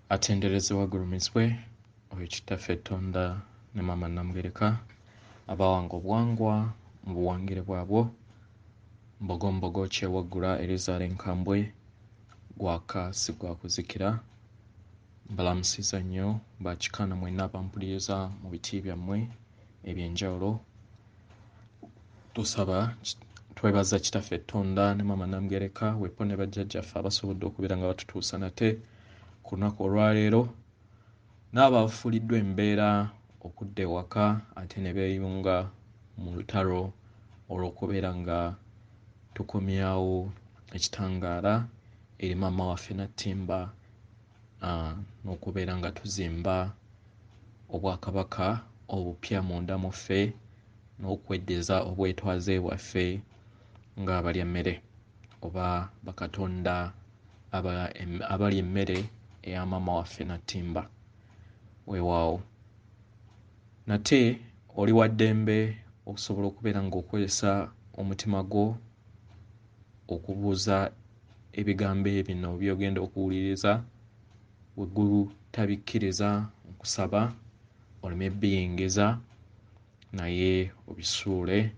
Atenderezebwa agulumizibwe oyo Kitaffe Ttonda ne Maama Namugereka abawanga obuwangwa mu buwangire bwabwo. Mbogombogo kyewaggula erizaala enkambwe, gwaka si gwa kuzikira. Mbalamusiza nnyo bakikaana mwenna abampuliriza mu biti byammwe eby'enjawulo. Tusaba twebaza Kitaffe Ttonda ne Maama Namugereka wepo ne bajjajjaffe abasobodde okubeera nga batutuusa nate ku lunaku olwaleero, n'abo abafuuliddwa embeera okudda ewaka ate ne beeyunga mu lutalo olw'okubeera nga tukomyawo ekitangaala eri maama waffe Nattimba, n'okubeera nga tuzimba obwakabaka obupya munda mu ffe n'okweddeza obwetwaze bwaffe ng'abalya mmere oba bakatonda abalya emmere eya maama waffe Nattimba. Weewaawo nate oli wa ddembe okusobola okubeera ng'okozesa omutima gwo okubuuza ebigambo ebino by'ogenda okuwuliriza. Bwe gutabikkiriza, nkusaba oleme biyingiza, naye obisuule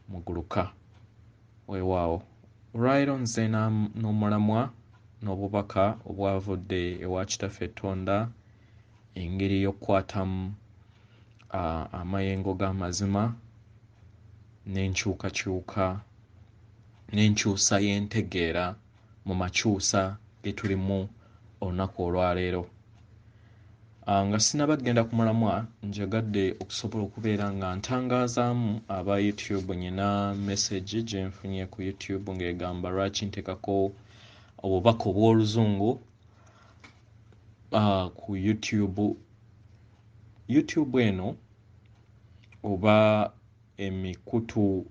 muguluka. Weewaawo olwaleero nze n'omulamwa n'obubaka obwavudde ewa Kitaffe Ttonda, engeri y'okukwatamu amayengo g'amazima n'enkyukakyuka n'enkyusa y'entegeera mu makyusa ge tulimu olunaku olwaleero. Nga sinnaba kugenda ku mulamwa, njagadde okusobola okubeera nga ntangaazaamu aba YouTube. Nnina message gye nfunye ku YouTube ng'egamba lwaki nteekako obubaka obw'oluzungu ku YouTube. YouTube eno oba emikutu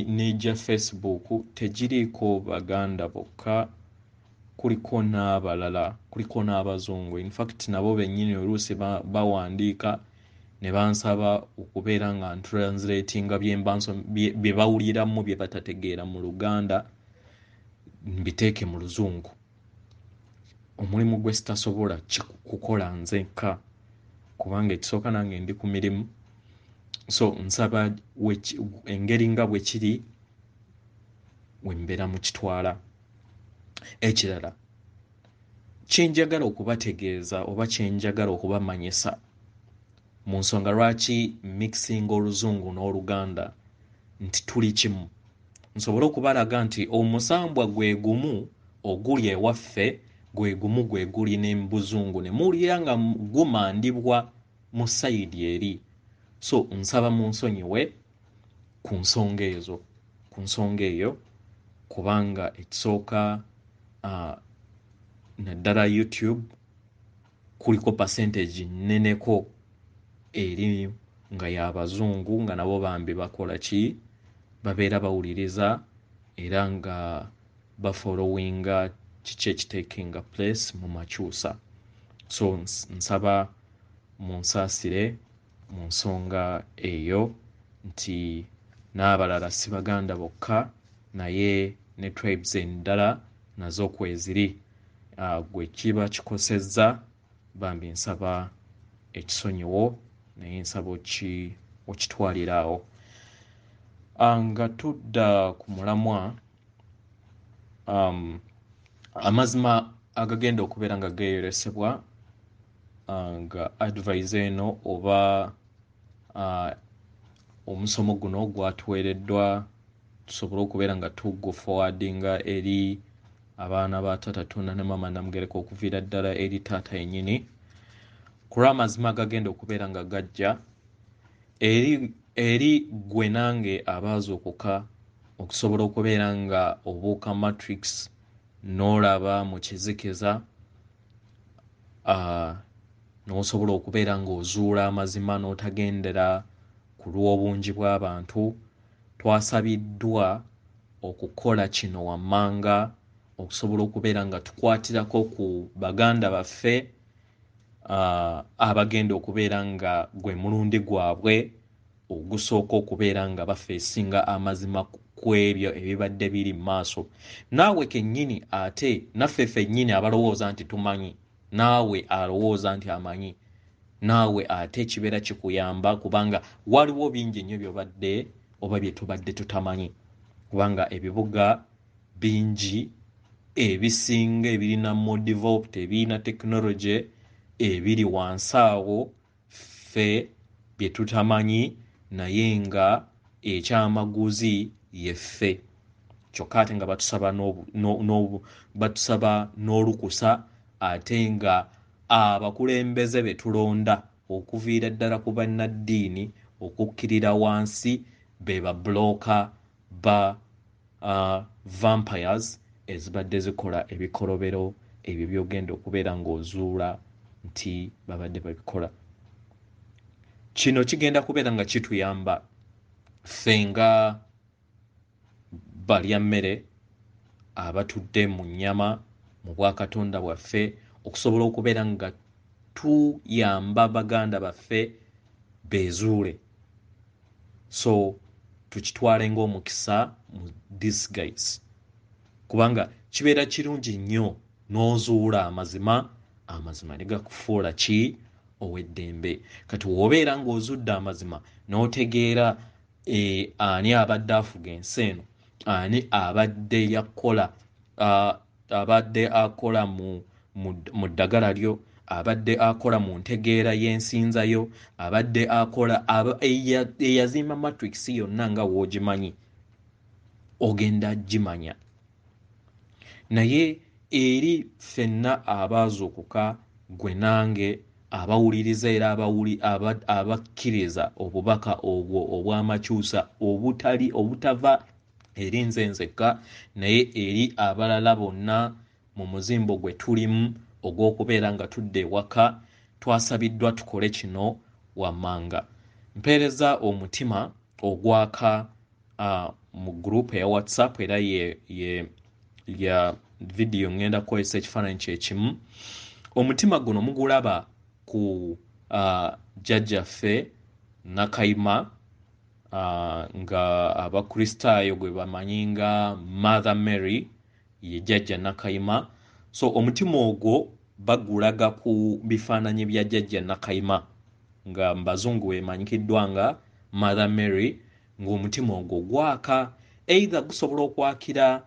n'egya Facebook tegiriiko Baganda bokka, kuliko n'abalala, kuliko n'abazungu. In fact nabo bennyini oluusi bawandiika ne bansaba okubeera nga ntranslatinga bye bawuliramu bye batategeera mu Luganda mbiteeke mu Luzungu. Omulimu gwe sitasobola kukola nzekka, kubanga ekisooka nange ndi ku mirimu. So nsaba engeri nga bwe kiri we mbeera mukitwala. Ekirala kyenjagala okubategeeza oba kyenjagala okubamanyisa mu nsonga lwaki mixing oluzungu n'oluganda nti tuli kimu, nsobole okubalaga nti omusambwa gwe gumu oguli ewaffe gwe gumu gwe guli ne mu buzungu, ne muwulira nga gumandibwa mu sayidi eri. So nsaba munsonyiwe ku nsonga ezo, ku nsonga eyo, kubanga ekisooka naddala YouTube kuliko percentage nneneko eri nga y'abazungu, nga nabo bambi bakola ki, babeera bawuliriza era nga bafollowinga kiki ekitakinga place mu makyusa. So nsaba munsaasire mu nsonga eyo nti n'abalala si Baganda bokka, naye ne tribes endala nazo kweziri. Gwe kiba kikosezza bambi nsaba ekisonyiwo, naye nsaba okitwalira awo. Nga tudda ku mulamwa, amazima agagenda okubeera nga geeyolesebwa, nga advice eno oba omusomo guno gwatuweereddwa tusobole okubeera nga tuguforwardinga eri abaana ba Taata Ttonda ne Maama Namugereka okuviira ddala eri taata yennyini, ku lw'amazima agagenda okubeera nga gajja eri ggwe nange abaazuukuka okusobola okubeera nga obuuka matrix n'olaba mu kizikiza, n'osobola okubeera ng'ozuula amazima n'otagendera ku lw'obungi bw'abantu. Twasabiddwa okukola kino wammanga okusobola okubeera nga tukwatirako ku baganda baffe abagenda okubeera nga gwe mulundi gwabwe ogusooka okubeera nga bafeesinga amazima ku ebyo ebibadde biri mu maaso. Naawe kennyini ate naffe ffennyini abalowooza nti tumanyi, naawe alowooza nti amanyi, naawe ate kibeera kikuyamba kubanga waliwo bingi nnyo byobadde oba bye tubadde tutamanyi, kubanga ebibuga bingi ebisinga ebirina more developed, ebirina technology ebiri wansi awo ffe bye tutamanyi, naye nga ekyamaguzi yeffe. Kyokka ate nga batusaba n'olukusa, ate nga abakulembeze be tulonda okuviira ddala ku bannaddiini okukkirira wansi be babulooka ba vampires ezibadde zikola ebikolobero ebyo by'ogenda okubeera ng'ozuula nti babadde babikola. Kino kigenda kubeera nga kituyamba ffe nga balya mmere abatudde mu nnyama mu bwakatonda bwaffe okusobola okubeera nga tuyamba baganda baffe beezuule. So tukitwale ng'omukisa mu disguise, kubanga kibeera kirungi nnyo n'ozuula amazima, amazima ne gakufuula ki ow'eddembe. Kati w'obeera ng'ozudde amazima n'otegeera ani abadde afuga ensi eno, ani abadde yakola, abadde akola mu ddagala lyo, abadde akola mu ntegeera y'ensinza yo, abadde akola eyazimba matrix yonna nga w'ogimanyi, ogenda gimanya. Naye eri ffenna abaazuukuka, gwe nange abawuliriza era abakkiriza obubaka obwo obw'amakyusa obutali obutava eri nze nzekka, naye eri abalala bonna mu muzimbo gwe tulimu ogw'okubeera nga tudda ewaka, twasabiddwa tukole kino wammanga. Mpeereza omutima ogwaka mu group eya WhatsApp, era ye ya vidiyo ngenda kukozesa ekifaananyi kye kimu. Omutima guno mugulaba ku jjajjaffe Nakayima, nga Abakristaayo gwe bamanyi nga Mother Mary, ye jjajja Nakayima. So omutima ogwo bagulaga ku bifaananyi bya jjajja Nakayima nga mbazungu bemanyikiddwa nga Mother Mary, ng'omutima ogwo gwaka. Either gusobola okwakira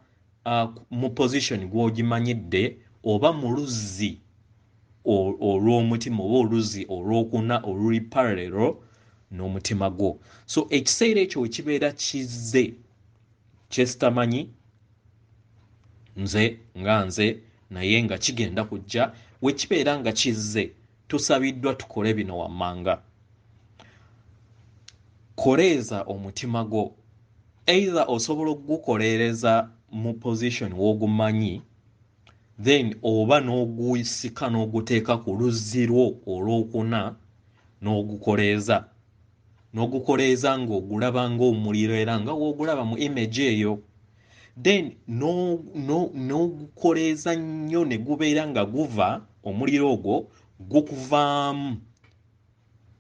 mu position gw'ogimanyidde, oba mu luzzi olw'omutima oba oluzzi olwokuna oluli parallel n'omutima gwo. So ekiseera ekyo we kibeera kizze, kyesitamanyi nze nga nze, naye nga kigenda kujja, we kibeera nga kizze tusabiddwa tukole bino wammanga. Koleeza omutima gwo, either osobola okugukoleereza mu position w'ogumanyi, then oba n'ogusika n'oguteeka ku luzzi lwo olwokuna n'ogukoleeza, n'ogukoleeza ng'ogulaba ng'omuliro era nga w'ogulaba mu image eyo, then n'ogukoleeza nnyo ne gubeera nga guva, omuliro ogwo gukuvaamu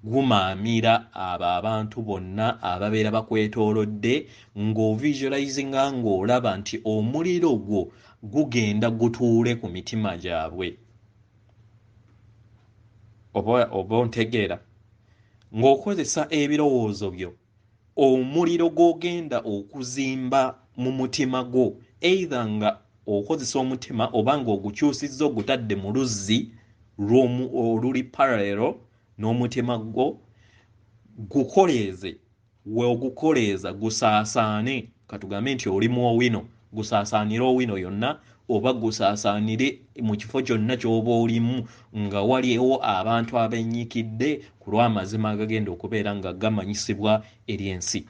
gumaamira abo abantu bonna ababeera bakwetoolodde, ng'ovisualizinga ng'olaba nti omuliro gwo gugenda gutuule ku mitima gyabwe. Oba ontegeera, ng'okozesa ebirowoozo byo, omuliro gw'ogenda okuzimba mu mutima gwo, either nga okozesa omutima oba ng'ogukyusizza ogutadde mu luzzi oluli parallel n'omutima gwo, gukoleeze. We ogukoleeza gusaasaane, katugambe nti oli mu Owino, gusaasaanire Owino yonna, oba gusaasaanire mu kifo kyonna ky'oba olimu nga waliwo abantu abennyikidde ku lw'amazima agagenda okubeera nga gamanyisibwa eri ensi.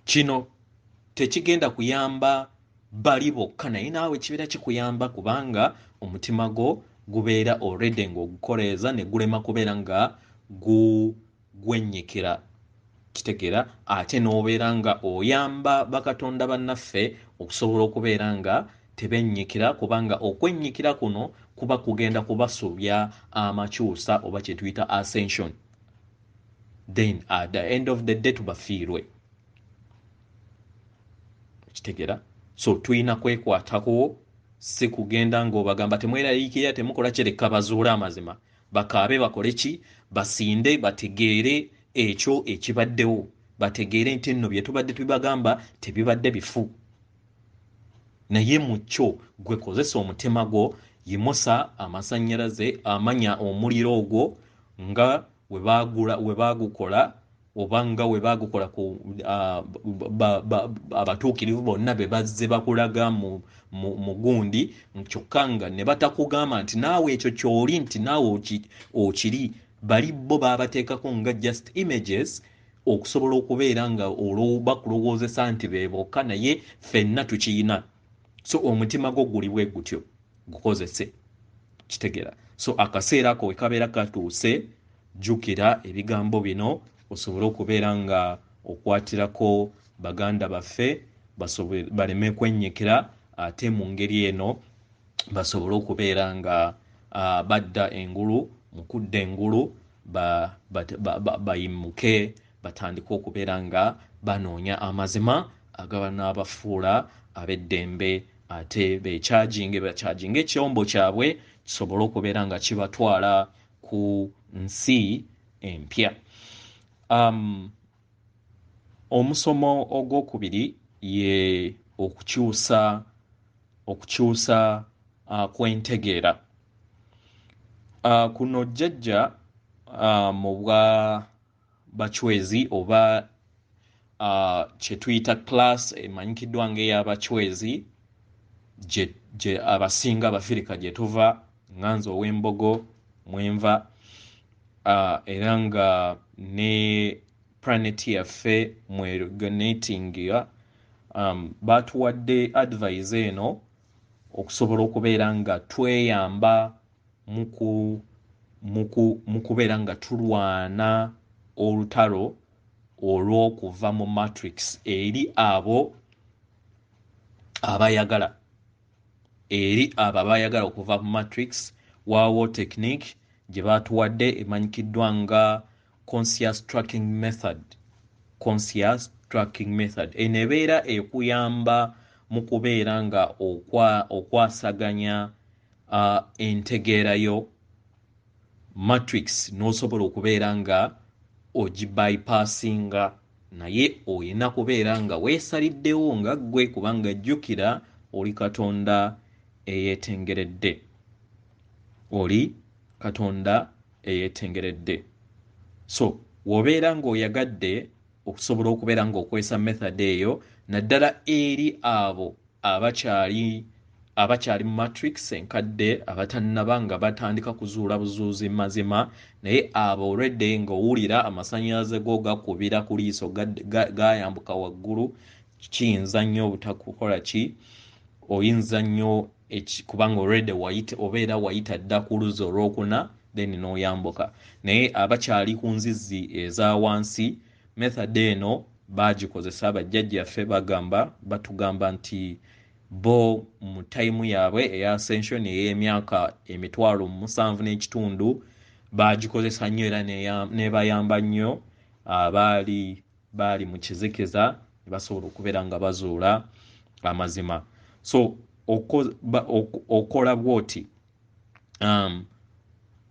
Kino tekigenda kuyamba bali bokka, naye naawe kibeera kikuyamba kubanga omutima gwo gubeera already ng'ogukoleeza ne gulema kubeera nga gwennyikira, kitegeera, ate n'obeera nga oyamba bakatonda bannaffe okusobola okubeera nga tebennyikira, kubanga okwennyikira kuno kuba kugenda kubasubya amakyusa oba kye tuyita ascension. Then at the end of the day tubafiirwe. Kitegera? So tulina kwekwatako, si kugenda ng'obagamba temweraliikirira, temukola kyereka, bazuule amazima, bakaabe, bakole ki, basinde, bategeere ekyo ekibaddewo, bategeere nti nno bye tubadde tubibagamba tebibadde bifu. Naye mu kyo gwe kozesa omutima gwo, yimusa amasannyalaze, amanya omuliro ogwo nga we baagukola oba nga we baagukola ku abatuukirivu bonna be bazze bakulaga mu gundi, kyokka nga ne batakugamba nti naawe ekyo ky'oli, nti naawe okiri. Bali bo baabateekako nga just images okusobola okubeera nga bakulowoozesa nti be bokka, naye ffenna tukiyina. So omutima gwo guli bwe gutyo, gukozese. Kitegeera? So akaseera ako we kabeera katuuse, jjukira ebigambo bino osobole okubeera nga okwatirako baganda baffe baleme kwennyikira, ate mu ngeri eno basobole okubeera nga badda engulu. Mu kudda engulu bayimuke, batandike okubeera nga banoonya amazima agabanaabafuula ab'eddembe, ate bekyajinge, bakyajinge ekyombo kyabwe kisobole okubeera nga kibatwala ku nsi empya. Omusomo ogwokubiri ye okukyusa kwentegeera. Kuno jjajja mu bwa bachwezi oba kye tuyita class emanyikiddwa ng'ey'abachwezi, gye abasinga Abafirika gye tuva, nga nze ow'Embogo mwenva, era nga ne planet yaffe mweregonatinga, batuwadde advice eno okusobola okubeera nga tweyamba mu kubeera nga tulwana olutalo olw'okuva mu matrix eri abo abayagala, eri abo abayagala okuva mu matrix. Waawo technique gye batuwadde emanyikiddwa nga conscious tracking method. Conscious tracking method eno ebeera ekuyamba mu kubeera nga okwasaganya entegeerayo matrix, n'osobola okubeera nga ogibypassinga. Naye olina kubeera nga weesaliddewo nga ggwe, kubanga jjukira oli Katonda eyeetengeredde, oli Katonda eyeetengeredde. So w'obeera ng'oyagadde okusobola okubeera ng'okozesa method eyo, naddala eri abo abakyali mu matrix enkadde, abatannaba nga batandika kuzuula buzuuzi mazima, naye abo already ng'owulira amasannyalaze go gakubira ku liiso, gayambuka waggulu, kiyinza nnyo obutakukola ki, oyinza nnyo kubanga already obeera wayita dda ku luzzi olwokuna, then n'oyambuka. Naye abakyali ku nzizi eza wansi, method eno baagikozesa bajjajjaffe, batugamba nti bo mu time yaabwe eya ascension ey'emyaka 75,000 baagikozesa nnyo, era nebayamba nnyo abaali baali mu kizikiza ne basobola okubeera nga bazuula amazima. So okola bw'oti,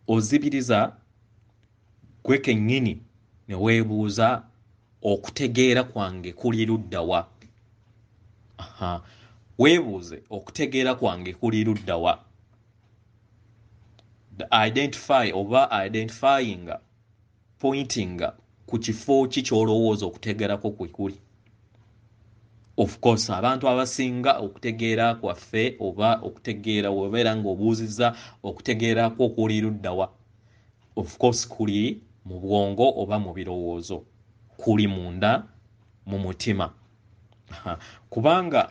ozibiriza gwe kennyini ne weebuuza, okutegeera kwange kuli ludda wa? Aha. Weebuuze, okutegeera kwange kuli ludda wa? The identify oba identifying, pointing ku kifo ki ky'olowooza okutegeerako kwe kuli. Of course abantu abasinga okutegeera kwaffe oba okutegeera, obeera ng'obuuzizza okutegeera kwo kuli ludda wa, of course kuli mu bwongo oba mu birowoozo, kuli munda mu mutima. Kubanga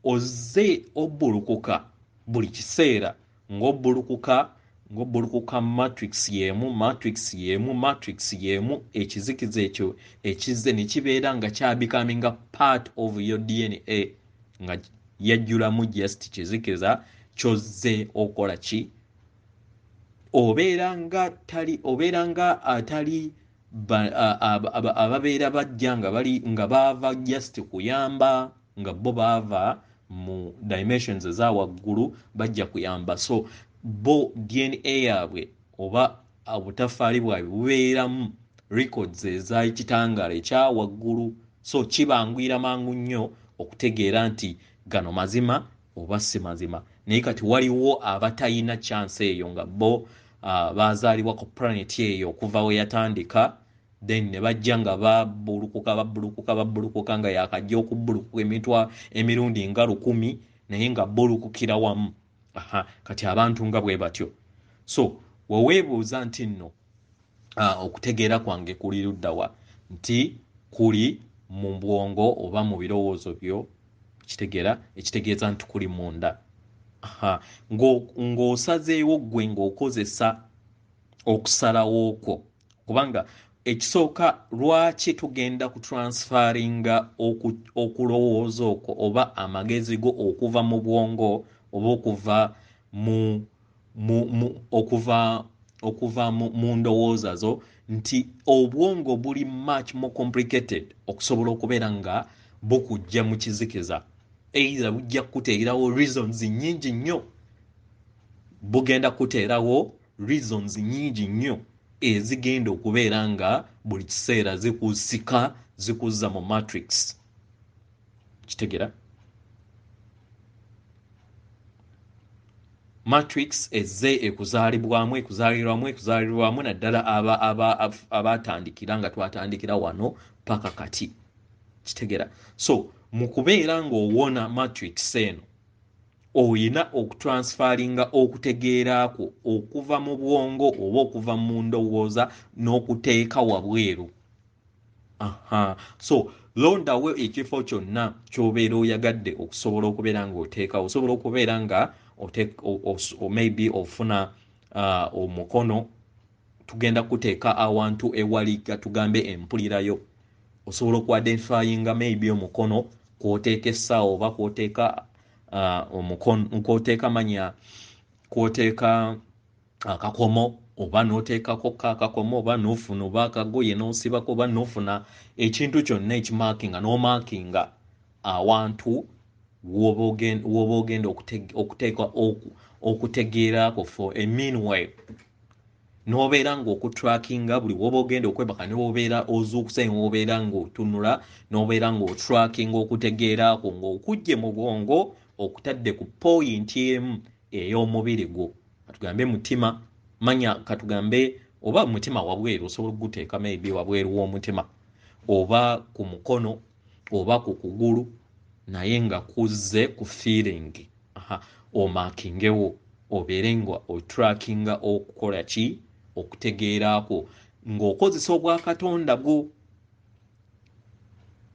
ozze obbulukuka buli kiseera, ng'obbulukuka matrix y'emu, matrix y'emu, matrix y'emu, ekizikiza ekyo ekizze ne kibeera nga kyabecominga part of your DNA, nga yajjulamu just kizikiza ky'ozze okola ki, obeera nga tali, obeera nga atali ababeera bajja nga bali nga baava just kuyamba, nga bo baava mu dimensions eza waggulu bajja kuyamba. So bo DNA yaabwe oba obutaffaali bwabwe bubeeramu records ez'ekitangaala ekya waggulu, so kibanguyira mangu nnyo okutegeera nti gano mazima oba si mazima. Naye kati waliwo abatayina chance eyo nga bo bazaalibwa ku planet eyo okuva we yatandika, then ne bajja nga babbulukuka nga yakajja okubbulukuka emitwa emirundi nga 1000, naye nga bbulukukira wamu. Aha, kati abantu nga bwe batyo. So weweebuuza nti nno okutegeera kwange kuli luddawa, nti kuli mu bwongo oba mu birowoozo byo, kitegeera ekitegeeza nti kuli munda. Aha, ng'osazeewo ggwe ng'okozesa okusalawo kwo, kubanga ekisooka lwaki tugenda kutransferinga okulowooza okwo oba amagezi go okuva mu bwongo oba okuva mu ndowooza zo, nti obwongo buli much more complicated okusobola okubeera nga bukujja mu kizikiza. Either bujja kukuteerawo reasons nnyingi nnyo, bugenda kukuteerawo reasons nnyingi nnyo ezigenda okubeera nga buli kiseera zikusika zikuzza mu matrix. Kitegeera? Matrix ezze ekuzaalibwamu ekuzaalirwamu naddala abatandikira nga twatandikira wano paka kati. Kitegeera? So mu kubeera ng'owona matrix eno, oyina okutransferinga okutegeera kwo okuva mu bwongo oba okuva mu ndowooza n'okuteeka wabweru. Aha, so londawo ekifo kyonna ky'obeera oyagadde okusobola okubeera ng'oteekawo. Osobola okubeera nga maybe ofuna omukono, tugenda kuteeka awantu ewali tugambe empulirayo. Osobola okuidentifyinga maybe omukono kw'oteeka essaawa oba kw'oteeka omukono, kw'oteeka manya, kw'oteeka akakomo, oba n'oteekako akakomo, oba n'ofuna oba akagoye n'osibako, oba n'ofuna ekintu kyonna ekimarkinga n'omarkinga awantu w'oba ogenda okuteeka okutegeerako for a meanwhile. N'obeera ng'okutrackinga buli w'oba ogenda okwebaka, ne w'obeera ozuukuse, ne w'obeera ng'otunula, n'obeera ng'otrackinga okutegeerako ng'okuggye mu bwongo okutadde ku point emu ey'omubiri gwo. Katugambe mutima, manya katugambe oba mutima wabweru, osobola okuguteeka maybe wabweru w'omutima, oba ku mukono, oba ku kugulu, naye nga kuzze ku feeling. Aha, omarkingewo obeere nga otrackinga okukola ki, okutegeerako ng'okozesa obwakatonda bwo.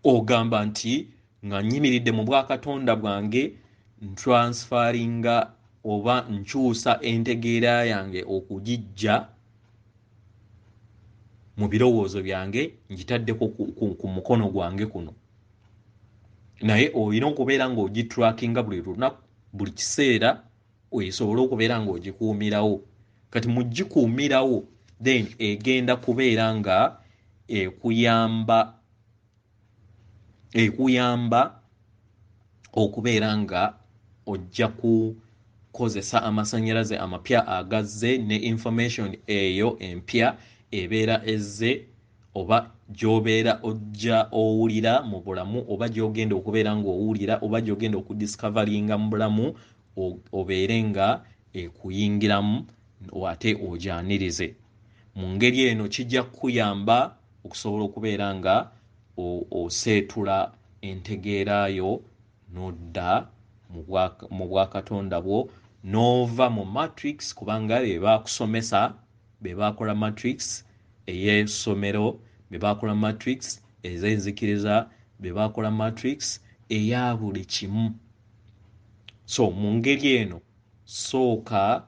Ogamba nti nga nnyimiridde mu bwakatonda bwange, ntransferinga oba nkyusa entegeera yange okugiggya mu birowoozo byange ngitaddeko ku mukono gwange kuno. Naye olina okubeera ng'ogitrackinga buli lunaku, buli kiseera, osobole okubeera ng'ogikuumirawo. Kati mugikuumirawo, then egenda kubeera nga ekuyamba okubeera nga ojja kukozesa amasannyalaze amapya agazze ne information eyo empya ebeera ezze, oba gy'obeera ojja owulira mu bulamu, oba gy'ogenda okubeera ng'owulira, oba gy'ogenda okudiscoveringa mu bulamu, obeere nga ekuyingiramu ate ogyanirize. Mu ngeri eno kijja kukuyamba okusobola okubeera nga oseetula entegeera yo n'odda mu bwakatonda bwo, n'ova mu matrix, kubanga be baakusomesa, be baakola matrix ey'essomero, be baakola matrix ez'enzikiriza, be baakola matrix eya buli kimu. So mu ngeri eno sooka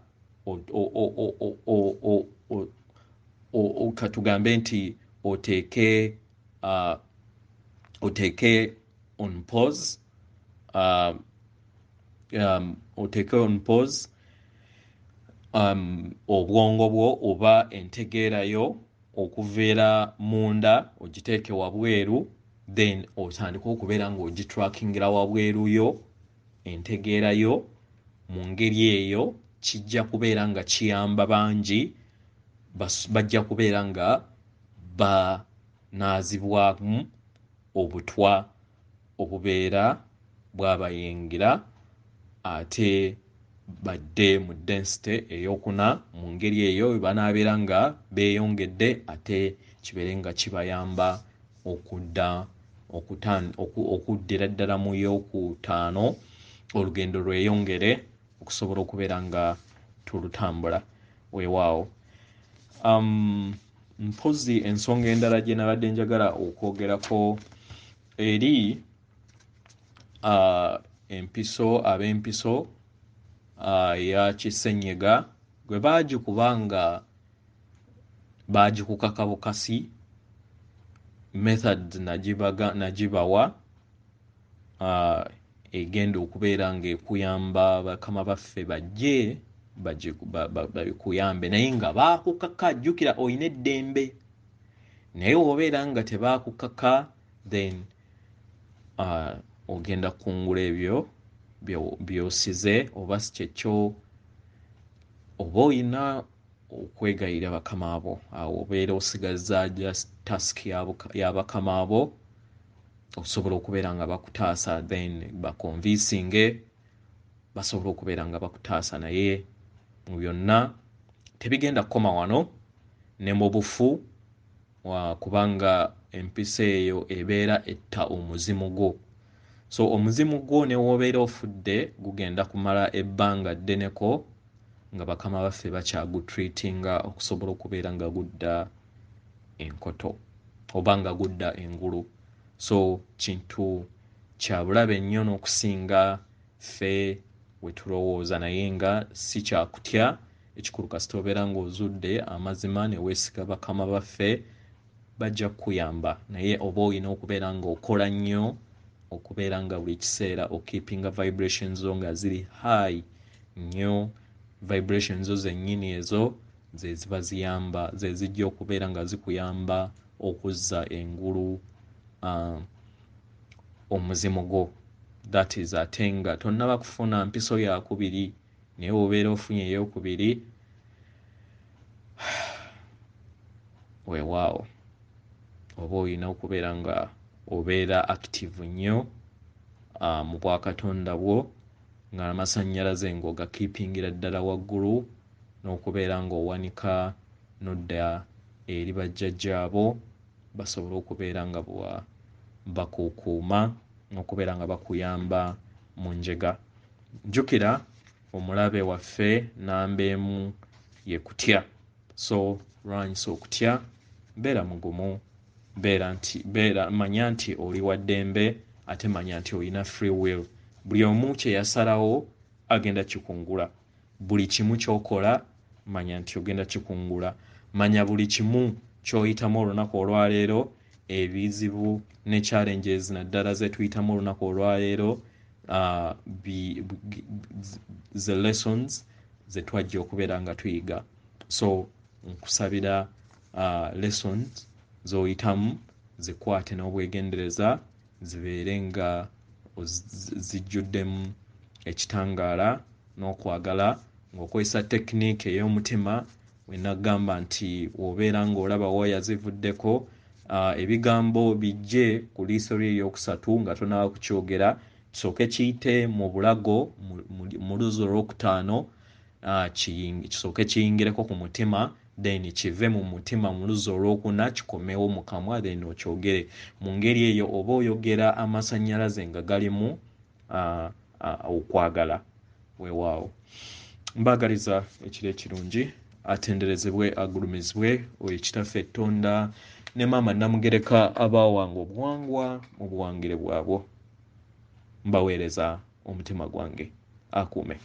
katugambe nti oteeke on pause, oteeke on pause obwongo bwo oba entegeerayo okuveera munda ogiteeke wabweru, then otandike okubeera ng'ogitrackingira wabweru yo entegeera yo. Mu ngeri eyo kijja kubeera nga kiyamba bangi, bajja kubeera nga banaazibwamu obutwa obubeera bwabayingira, ate badde mu density eyokuna. Mu ngeri eyo banaabeera nga beeyongedde, ate kibeere nga kibayamba okudda okuddira ddala mu yokutaano, olugendo lweyongere okusobola okubeera nga tulutambula. Weewaawo. Mpozi ensonga endala gye nabadde njagala okwogerako eri empiso, ab'empiso ya kisenyiga gwe baagikuba nga baagikukaka bukasi, method nagibawa, egenda okubeera ng'ekuyamba bakama baffe bajje babikuyambe, naye nga baakukaka. Jjukira olina eddembe, naye obeera nga tebaakukaka, then ogenda kukungula ebyo by'osize, oba si kyekyo oba olina okwegayirira bakama abo. Awo obeera osigazza just task ya bakama abo okusobola okubeera nga bakutaasa, then bakonvinsinge basobola okubeera nga bakutaasa. Naye mu byonna tebigenda kukoma wano ne mu bufu, kubanga empisa eyo ebeera etta omuzimu gwo. So omuzimu gwo ne w'obeera ofudde gugenda kumala ebbanga ddeneko nga bakama baffe bakyagutreatinga okusobola okubeera nga gudda enkoto oba nga gudda engulu. So kintu kya bulabe nnyo n'okusinga ffe we tulowooza, naye nga si kyakutya. Ekikulu kasita obeera ng'ozudde amazima ne weesiga bakama baffe, bajja kukuyamba. Naye oba olina okubeera ng'okola nnyo okubeera nga buli kiseera okeepinga vibrations zo nga ziri high nnyo. Vibrations zo zennyini ezo ze ziba ziyamba, ze zijja okubeera nga zikuyamba okuzza engulu omuzimu gwo. That is, ate nga tonnaba kufuna mpiso yakubiri, naye obeera ofunye eyokubiri, weewaawo oba olina okubeera nga obeera active nnyo mu bwakatonda bwo, nga amasannyalaze ng'ogakeepingira ddala waggulu, n'okubeera ng'owanika n'odda eri bajjajjaabo basobole okubeera nga bakukuuma n'okubeera nga bakuyamba mu njega. Jjukira omulabe waffe namba emu ye kutya. So lwanyisa okutya, beera mugumu, manya nti oli wa ddembe, ate manya nti olina free will. Buli omu kye yasalawo agenda kikungula. Buli kimu ky'okola manya nti ogenda kikungula. Manya buli kimu ky'oyitamu olunaku olwaleero, ebizibu ne challenges naddala ze tuyitamu olunaku olwaleero, the lessons ze twajja okubeera nga tuyiga. So nkusabira lessons z'oyitamu zikwate n'obwegendereza, zibeere nga zijjuddemu ekitangaala n'okwagala, ng'okozesa technique ey'omutima. We nagamba nti obeera ng'olaba waya zivuddeko, ebigambo bijje ku liiso lye eryokusatu nga tonaba kukyogera, kisooke kiyite mu bulago mu luzzi olwokutaano, kisooke kiyingireko ku mutima, then kive mu mutima mu luzzi olwokuna kikomewo mu kamwa, then okyogere. Mu ngeri eyo oba oyogera amasannyalaze nga galimu okwagala. Weewaawo, mbaagaliza ekiro ekirungi. Atenderezebwe, agulumizibwe oyo Kitaffe Ttonda ne Maama Namugereka abaawanga obuwangwa mu buwangire bwabwo. Mbaweereza omutima gwange. Akuume.